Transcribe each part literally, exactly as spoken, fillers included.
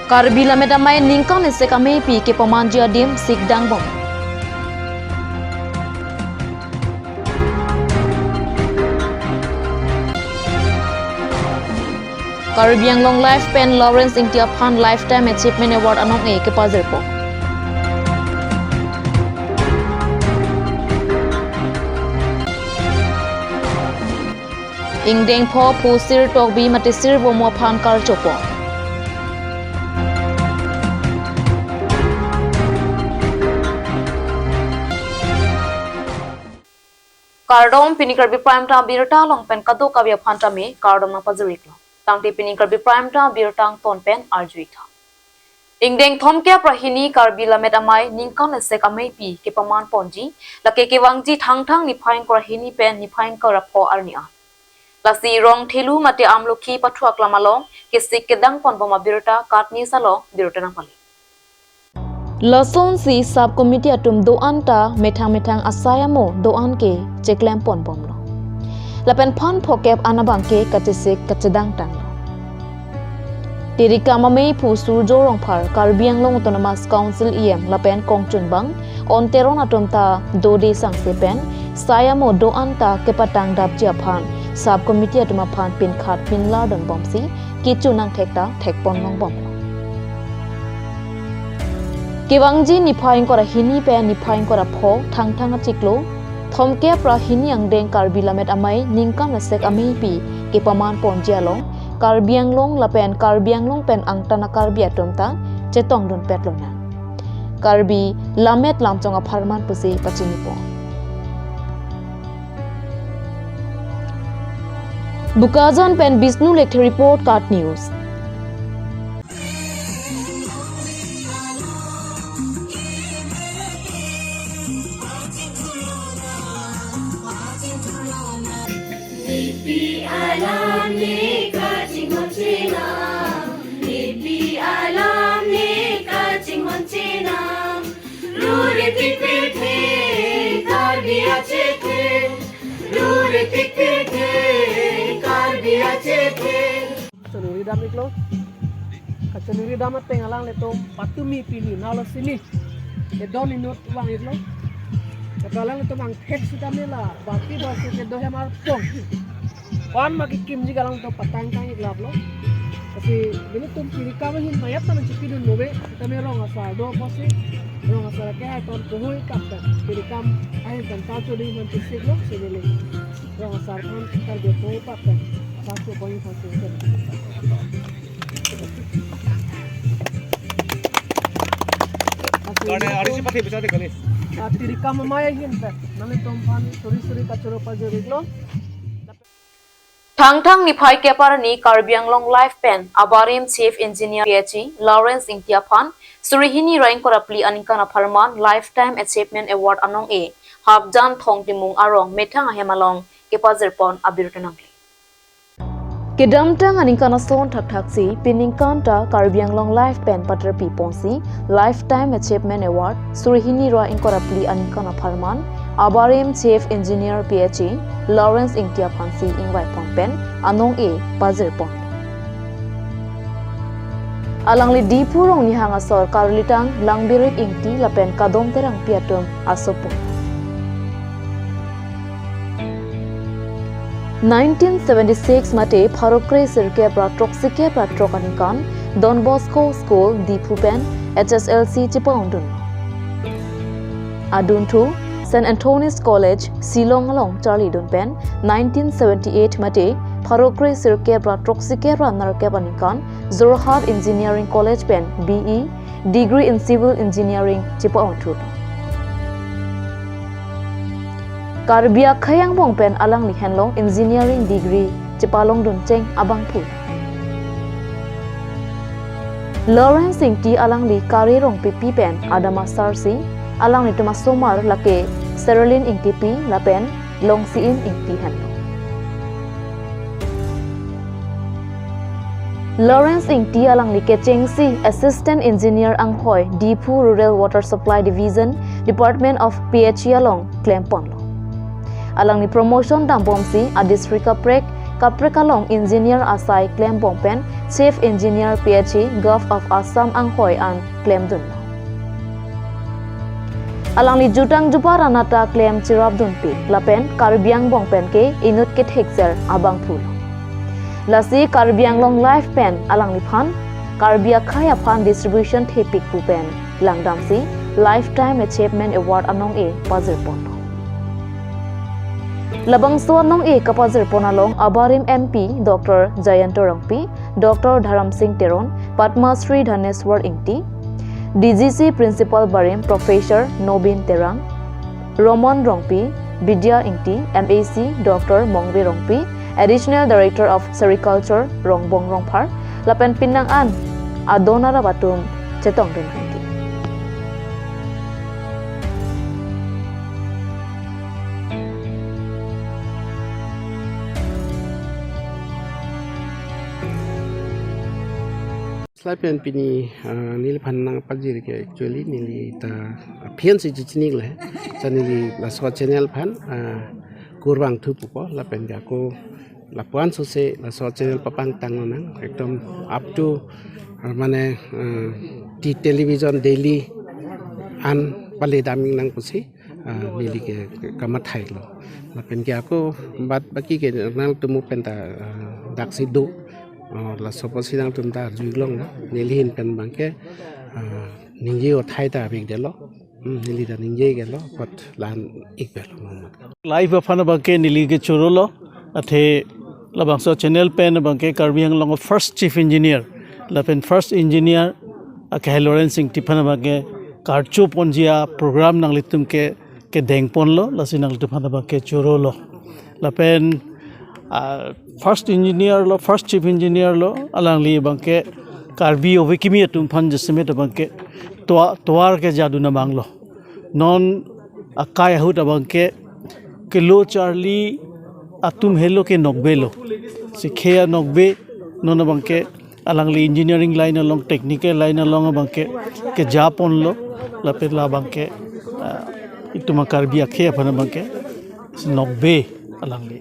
Karbi Lammet Amei ningkan isi ameipi kepamanji adim sikdang bom. Karbi Anglong Life pen Lawrence Ingti aphan Lifetime Achievement Award anong-e kepajirpo. Ingdeng pho phu Sir Tokbi mate Sir Vomo aphan karchopo. Kardom, pini Karbi Prime Time abirta along pen kadokave aphan tame kardom nangpajir-iklo. Tangte pini Karbi Prime Time abirta angton pen arju-ik tha. Ingdeng thomkep ra hini Karbi Lammet Amei ningkan isi ameipi kepaman ponji, lake kevangji Thangthang niphai ingkoi ra hini pen niphai ingkoi ra pho arni an. Lasi rong thelu mate amlokhi pathu aklam along kesik kedang pon bom abirta KAT News along birta nangpale. Lasonsi sub committee atum do-an ta methang methang asai amo do-an ke cheklem pon bomlo. Lapen phan phokep an abang ke kachesik kachedang tanglo. Tirikam amei phu Surjya Rongphar, Karbi Anglong Autonomous Council E M lapen kongchunbang On Teron atum ta dode sangse pen sai amo do-an ta kepatang dapji aphan sub committee atum aphan pinkhat pinlar dun bomsi kecho nangthek ta thek pon long bomlo. Kevangji niphai ingkoi ra hini pen niphai ingkoi ra pho Thangthang achiklo thomkep ra hini angdeng Karbi Lammet Amei ningkan isi ameipi kepaman ponji along Karbi Anglong lapen Karbi Anglong pen angtan a-Karbi atum ta chetong dunpet lonang. Karbi Lammet Lamchong apharman pusi pachinipo. Bokajan pen Bishnu Lekthe report, KAT News. Nipi alam ne kachinghon chenam, nipi alam ne kachinghon chenam. Rure tik pirthe, Karbi achethe. Rure tik pirthe, Karbi achethe. Kachanuri dam-iklo. Kachanuri dam ateng alanglitum patumi pini nalo sini. Kedon inut vang-iklo. Kata alanglitum angthek sitame la bati basi kedo hem arpong. Pan ma kekimji alanglitum patang tang-iklaplo. Lasi nelitum tirikam ahin mayat ta nangchipidun nove, sitame rong asar do apotsi, rong asar ke hai ton puhui kapten. Tirikam ahin tan ta chodi man chisiklo, si neli rong asar aphan target puhui kapten. Asar chupon aphan chupon. Kane ari si pakai bisa deh kali. Ah, tirikam amei ahin pen nanglitum aphan suri suri kachoro pajir-iklo. Thangthang niphai kep arni Karbi Anglong Life pen abarim Chief Engineer P H E Lawrence Ingti aphan suri hini ra ingkoi ra phli aningkan apharman Lifetime Achievement Award anong-e Hapjan Thong Timung arong methang ahem along kepajir pon abirta nangle. Kedamtang aningkan ason thakthaksi, piningkan ta Karbi Anglong Life pen paterpi ponsi Lifetime Achievement Award suri hini ra ingkoi ra phli aningkan apharman abarim Chief Engineer P H E Lawrence Ingti aphansi ingvai pon pen anong-e pajir pon. Alangli Diphu Rongnihang asor Karlitang Langbirik Ingti lapen Kadom Terangpi atum asopo. Nineteen seventy-six mate pharo kre sirkep ra throksi kep ra throk aningkan Don Bosco School Diphu pen H S L C chepa-ongdun. Adunthu Saint Anthony's College Shillong along charlidun pen nineteen seventy-eight mate pharo kre sirkep ra throksi kep ra nerkep aningkan Jorhat Engineering College pen B E Degree in Civil Engineering chepa-ongthu. Karbi akhei angbong pen alangli henlo engineering degree chepalongdun cheng abangphu. Lawrence Ingti alangli Kare Rongpipi pen adam asarsi, alanglitum asomar lake Serlin Ingtipi lapen Longsi-in Ingti henlo. Lawrence Ingti alangli kechengsi Assistant Engineer anghoi Diphu Rural Water Supply Division, Department of P H E along klemponlo. Alangli promotion dambomsi a-district kaprek kaprek along engineer asai klembom pen Chief Engineer P H E Govt of Assam anghoi an klemdunlo. Alangli jutang jubar anat ta klem cherapdunpik lapen Karbi angbong pen ke inut kethekser abangphulo. Lasi Karbi Anglong Live pen alangliphan Karbi akhei aphan distribution thepik pu pen langdamsi Lifetime Achievement Award anong-e pajirponlo. Labangso anong-e kapajirpon along abarim M P Doctor Jayanta Rongpi, Doctor Dharamsing Teron, Padma Shri Dhaneswar Ingti, D G C Principal Barim Professor Nobin Terang, Roman Rongpi, Bidya Ingti, M A C Doctor Mongve Rongpi, Additional Director of Sericulture Rongbong Rongphar, lapen penang an adon arap atum chetongdun hangki. Slai pen pini, ah, neliphan nangpajir ke actually neli ta aphian si chichinik le. Sa neli laso channel aphan, ah, kurvangthu pupo lapen ke ako lapuan sose laso channel papangtang nang ekdom up to, ah, mane, ah, di television daily an pale damnang pusi, ah, neli ke, ke kamathai lo. Lapen ke ako bad baki ke nangtum pen ta, ah, daksi do. Ah, laso apotsi nangtum ta arju-ik longlo. Neli ahin pen abangke, ah, ningje athai ta avekdetlo. Hmm, neli ta ningje kelo, but la-an ik pelo. Live aphan abangke neli ke chorolo, athe labangso channel pen abangke Karbi Anglong first chief engineer, lapen first engineer akehai Lawrence Ingti aphan abangke karcho ponji aprogram nanglitum ke, kedengponlo, lasi nanglitum aphan abangke chorolo. Lapen, ah, first engineer lo, first chief engineer lo, alangli abangke Karbi ove kimi atum aphan jasemet abangke toa-, tovar kejadun abang lo. Non akai ahut abangke kelo charli atum helo ke nokbe lo. Si khei anokbe non abangke alangli engineering line along, technical line along abangke kejaponlo, lapen la abangke, ah, itum a-Karbi akhei aphan abangke si nokbe alangli.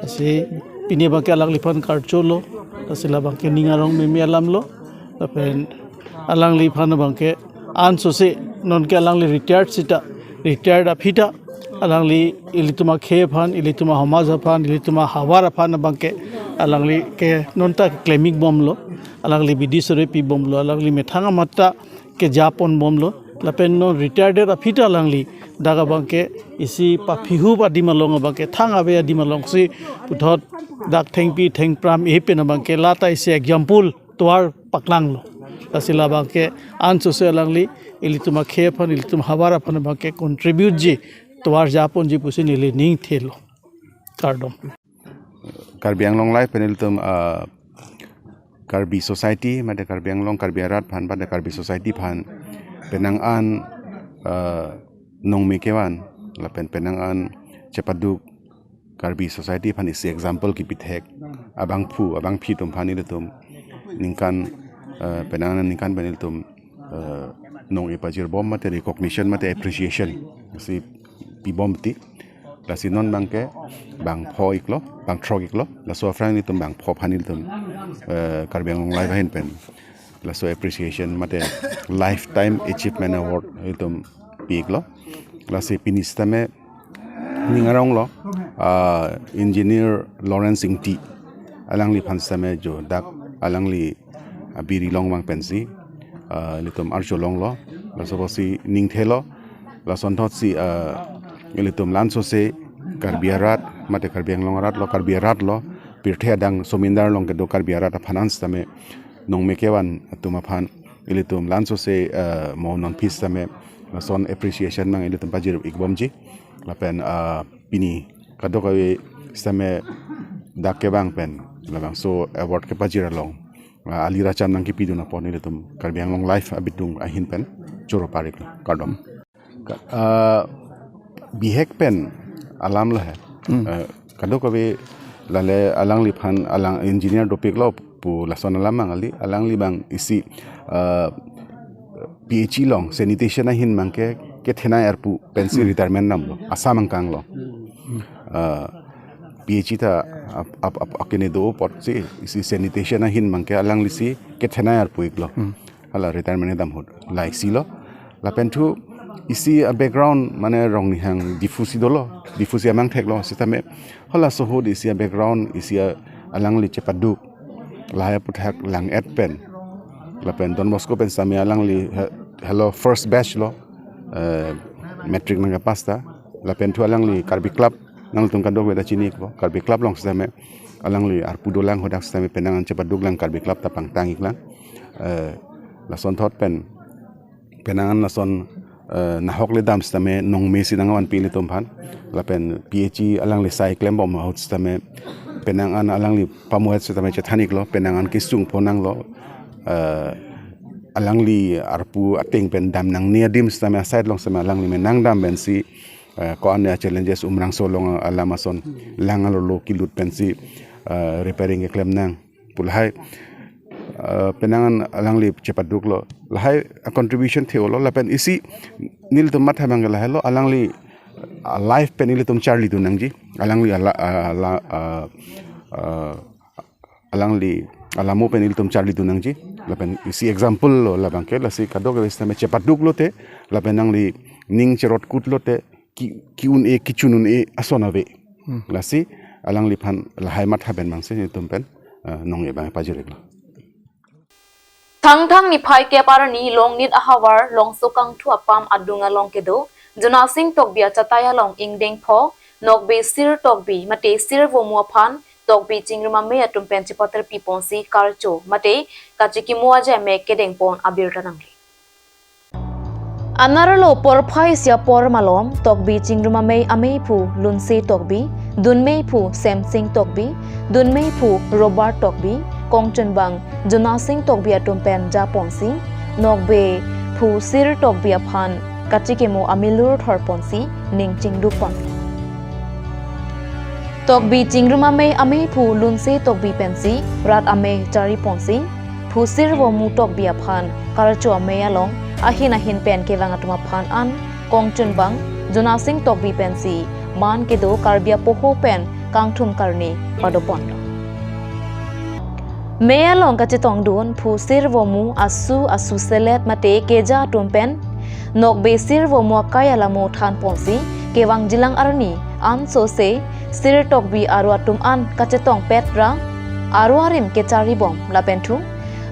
Lasi pini abangke alangliphan karcholo, lasi la abangke ning arong meme alam lo, lapen alangliphan abangke ansose nonke alangli retired sita, retired aphi ta alangli ilitum akhei aphan, ilitum asomaj aphan, ilitum ahavar aphan abangke alangli ke nonta klemikbomlo, alangli bidi sore pibomlo, alangli methang amat ta kejaponbomlo, lapen non retired aphi ta alangli dak abangke isi paphihu adim along abangke thang ave adim alongsi puthot dak thengpi thengpram epen abangke lata isi example tovar paklanglo. Lasi la abangke ansose alangli ilitum akhei aphan, ilitum ahavar aphan abangke contribute ji, tovar japonji pusi neli ning thelo. Kardom. Karbi Anglong Live pen ilitum, ah, Karbi society, mate Karbi Anglong, Karbi arat aphan, mate Karbi society aphan penang an, ah, nongme kevan, lapen penang an chepaduk Karbi society aphan isi example kipithek abangphu, abangphi atum aphan ilitum ningkan, eh, penang an ningkan pen ilitum, eh, nong-e pajirbom mate recognition mate appreciation si pibom ti. Lasi non abangke bangpho-iklo, bangthrok-iklo, laso aphrang ilitum bangpho aphan ilitum, eh, Karbi Anglong Live ahin pen laso appreciation mate Lifetime Achievement Award ilitum pi-iklo. Lasi pini sitame ning aronglo, ah, Engineer Lawrence Ingti, alangliphan sitame jo dak alangli, ah, biri longvang pensi, ah, ilitum arjulonglo, laso apotsi ning thelo, lasonthotsi, ah, ilitum lansose Karbi arat, mate Karbi Anglong arat lo, Karbi arat lo, pirthe adang somindar along kedo Karbi arat aphan an sitame nongme kevan atum aphan ilitum lansose, eh, mo non phi sitame lason appreciation abang ilitum pajir-ikbomji. Lapen, eh, pini kadokave sitame dak kevang pen labangso award kepajir along, eh, ali racham nangkipidun apot ilitum Karbi Anglong Live abidung ahin pen choro parik lo. Kardom. Ka-, ah, bihek pen alam lo he. Hmm. Ah, kadokave lale alangliphan alang engineer dopiklo pu lason alam abang kali, alangli abang isi, ah, P H E along sanitation ahin abangke kethenei arpu pensi Hmm. retirement damlo, Assam angkang lo. Hmm. Ah, P H E ta ap, ap, ap, akene do apotsi isi sanitation ahin abangke alanglisi kethenei arpu-iklo. Hmm. Hala retirement kedam ahut. La isi lo. Lapen thu isi a-background mane Rongnihang Diphu si dolo. Diphu si amang theklo sitame. Halaso ahut isi a-background isi a-, alangli chepaduk. Lahai aphuthak lang-et pen. Lapen Don Bosco pen sitame alangli he-, helo first batch lo. Eh, matric nangkepass ta. Lapen thu alangli Karbi Club nangtum kadokave ta chini-ikpo. Karbi Club along sitame alangli arpu dolang hadak sitame penang an chepaduklang Karbi Club ta pangtang-iklang. Eh, lasonthot pen penang an lason, eh, nahok le dam sitame nongme si nangvanpi ilitum aphan. Lapen P H E alangli sai klembom ahut sitame penang an alangli pamuhet sitame chethan-iklo, penang an kesung phonanglo. Eh, alangli arpu ateng pen dam nangne adim sitame aside along sitame alangli me nangdam pensi, eh, ko-an a-challenges Umrangso along alam ason lang alolo kelut pensi, eh, repairing keklem nang pu lahai, eh, penang an alangli chepaduklo. Lahai a-contribution the-olo lapen isi nelitum matha abangke lahai lo alangli, ah, life pen ilitum charlidun nangji. Alangli ala, ala, ah, ah, alangli alamo pen ilitum charlidun nangji. Lapen isi example lo labangke lasi kadokave sitame chepaduk lote lapen nangli ning cherot kut lote ki, ki-un-e, kichun un-e ason ave. Hmm. Lasi alangliphan lahai matha pen abangsi nelitum pen, eh, nong-e abang pajir-iklo. Thangthang niphai kep arni Longnit ahavar Longso Kangthu apam adung along kedo Jonasing Tokbi achatai along ingdeng pho Nokbe Sir Tokbi mate Sir Vomu aphan Tokbi Chingrum Amei atum pen chepaterpi ponsi karcho mate kachikimo ajai amek kedeng pon abirta nangle. Anerlo porphai isi apor malom Tokbi Chingrum Amei ameiphu Lunse Tokbi, dunmeiphu Semsing Tokbi, dunmeiphu Robert Tokbi, kongchunbang Jonasing Tokbi atum pen japonsi Nokbe phu Sir Tokbi aphan kachikimo amilur thorponsi ning chingduk pon. Tokbi Chingrum Amei ameiphu Lunse Tokbi pensi rat amei chari ponsi phu Sir Vomu Tokbi aphan karcho amei along ahin ahin pen kevang atum aphan an kongchunbang Jonasing Tokbi pensi man kedo Karbi apoho pen kangthum karni padoponlo. Mei along kachetongdun phu Sir Vomu asu asu selet mate keja atum pen Nokbe Sir Vomu akai alamo thanponsi kevangjilang arni ansose Sir Tokbi aro atum an kachetongpet ra aro arim kecharibom lapen thu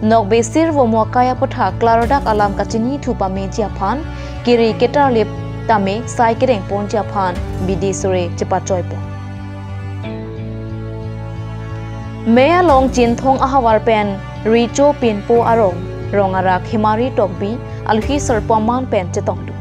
Nokbe Sir Vomu akai aphuthak klardak alam kachinithu pameji aphan kiri ketarlip tame sai kedeng ponji aphan bidi sore chepachoipon. Mei along Chinthong ahavar pen Richo Pinpo arong, rong arak Himari Tokbi, alhi sarpo aman pen chetongdun.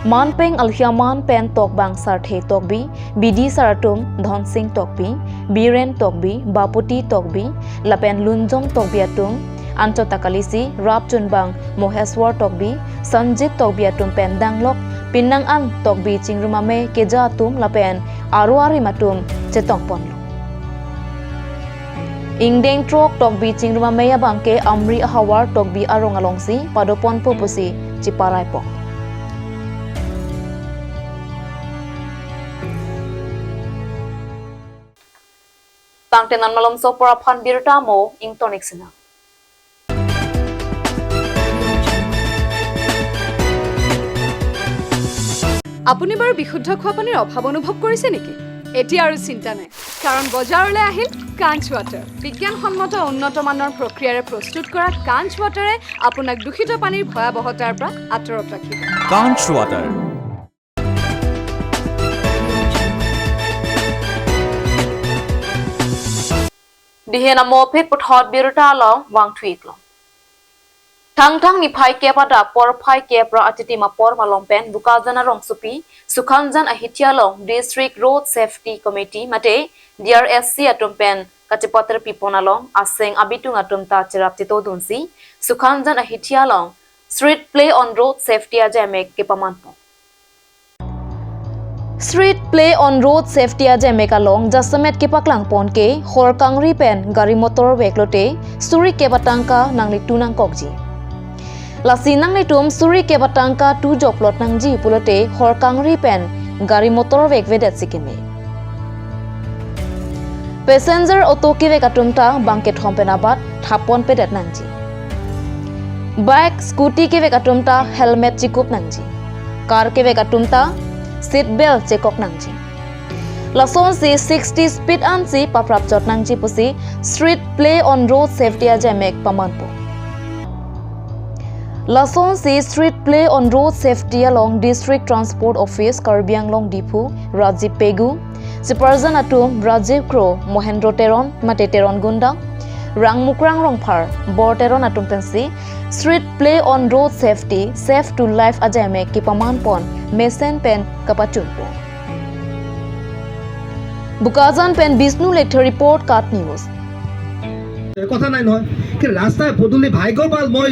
Manpeng alhi aman pen tokbang Sarthe Tokbi, bidi sar atum Dhonsing Tokbi, Biren Tokbi, Bapoti Tokbi, lapen Lunjong Tokbi atum, anchot ta kalisi rapchunbang Moheswar Tokbi, Sanjit Tokbi atum pen danglok penang an Tokbi Chingrum Amei keja atum lapen aro arim atum chetongponlo. Ingdeng throk Tokbi Chingrum Amei abangke Amri ahavar Tokbi arong alongsi padoponpo pusi cheparaipo. Tangte non malomso apor aphan birta mo ingtonik sina. আপুনি বাৰু বিশুদ্ধ খোৱা পানীৰ অভাৱ অনুভৱ কৰিছে নেকি? এতিয়া আৰু চিন্তা নাই, কাৰণ বজাৰলৈ আহিল কাঞ্চ ৱাটাৰ। বিজ্ঞানসন্মত উন্নত মানৰ প্ৰক্ৰিয়াৰে প্ৰস্তুত কৰা কাঞ্চ ৱাটাৰে আপোনাক দূষিত পানীৰ ভয়াৱহতাৰ পৰা আঁতৰত ৰাখিব। Kanch Water. Dihen amo aphi puthot birta along vangthuiklo. Thangthang niphai kep adap porphai kep ra atitim apor malom pen Bokajan arongsopi Sukhanjan Ahithia along District Road Safety Committee mate D R S C atum pen kachepaterpipon along aseng abitung atum ta cherap chetodunsi Sukhanjan Ahithia along Street Play on Road Safety ajaimek kepamanpon. Street Play on Road Safety ajaimek along jasemet kepaklangpon ke hor kangri pen gari motor veklote suri kep atangka nanglitu nangkokji. Lasi nanglitum suri kep atangka tu joplot nangji pulote hor kangri pen gari motor vekvedet si keme. Passenger auto kevek atum ta bang kethom pen abat thapon pedet nangji. Bike, scooty kevek atum ta helmet chekup nangji. Car kevek atum ta seat belt chekok nangji. Lasonsi sixty speed ansi paprap chot nangji pusi Street Play on Road Safety ajamek pamanpo. Lasonsi Street Play on Road Safety along District Transport Office Karbi Anglong Diphu Rajiv Pegu, Chairperson atum Rajiv Kro, Mohendro Teron, mate Teron Gundang, Rangmukrang Rongphar, Bor Teron atum pensi Street Play on Road Safety, Safe to Life ajamek kepamanpon mesen pen kapachunpo. Bokajan pen Bishnu Lekthe report, KAT News. কথা নাই নহয়, কি ৰাস্তাই পদূলি ভাগ্য ভাল, মই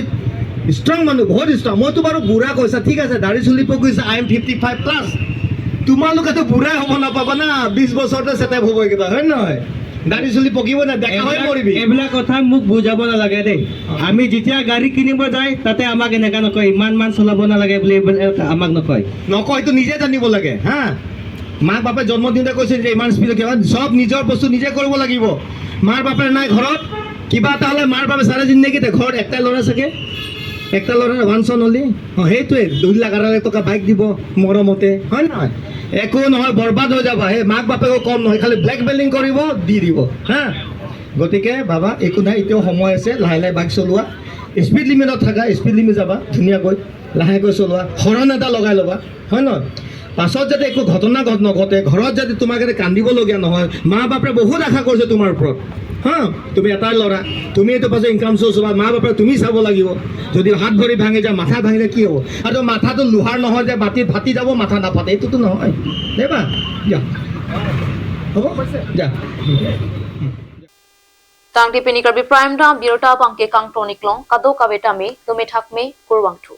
ষ্ট্ৰং মানুহ, বহুত ষ্ট্ৰং। মইতো বাৰু বুঢ়া কৈছা, ঠিক আছে, দাড়ি চুলি পকিছে, I am fifty five plus। তোমালোকেতো বুঢ়া হ'ব নাপাবা না, বিশ বছৰতে ছেটেপ হ'ব এইকেইটা, হয় নে নহয়? দাড়ি চুলি পকিব না, ডেকা হৈ এইবিলাক মৰিবি। এইবিলাক কথা মোক বুজাব নালাগে দেই। আমি যেতিয়া গাড়ী কিনিব যায়, তাতে আমাক এনেকা নকয়, ইমান মান চলাব নালাগে বুলি এইবিলাক আমাক নকয়। নকয়, এইটো নিজে জানিব লাগে, হা। মাক বাপে জন্ম দিওঁতে কৈছিল যে ইমান স্পীডত কিয়? চব নিজৰ বস্তু নিজে কৰিব লাগিব। মাৰ বাপে নাই ঘৰত, কিবা এটা হ'লে মাৰ বাপে চাৰে জিন্দেগীতে ঘৰত একটাই ল'ৰা চাগে, একটা ল'ৰা, ওৱান চন অনলি। অ, সেইটোৱে দুই লাখ আঢ়ৈ লাখ টকা বাইক দিব মৰমতে, হয় নে নহয়? একো নহয়, বৰবাদ হৈ যাবা। সেই মাক বাপেকো কম নহয়, খালি ব্লেকমেইলিং কৰিব, দি দিব, হা। গতিকে বাবা, একো নাই, এতিয়াও সময় আছে, লাহে লাহে বাইক চলোৱা, স্পীড লিমিটত থাকা, স্পীড লিমিট যাবা ধুনীয়াকৈ, লাহেকৈ চলোৱা, হৰ্ণ এটা লগাই ল'বা, হয় নহয়? পাছত যাতে একো ঘটনা ঘট নঘটে, ঘৰত যাতে তোমাক এটা কান্দিবলগীয়া নহয়। মা বাপে বহুত আশা কৰিছে তোমাৰ ওপৰত, হা। তুমি এটাই ল'ৰা, তুমি এইটো পাছত ইনকাম চ'ৰ্চ হ'বা, মা বাপে তুমি চাব লাগিব। যদি হাত ভৰি ভাঙি যায়, মাথা ভাঙি যায়, কি হ'ব? আৰু মাথাটো লোহাৰ নহয় যে মাটিত ফাটি যাব, মাথা নাফাটে, এইটোতো নহয়। দেবা, যা, হ'ব, যা। Tangte pini Karbi Prime Time birta abangke kangton-iklong, kadokave tame dome thakme, kurvangthu.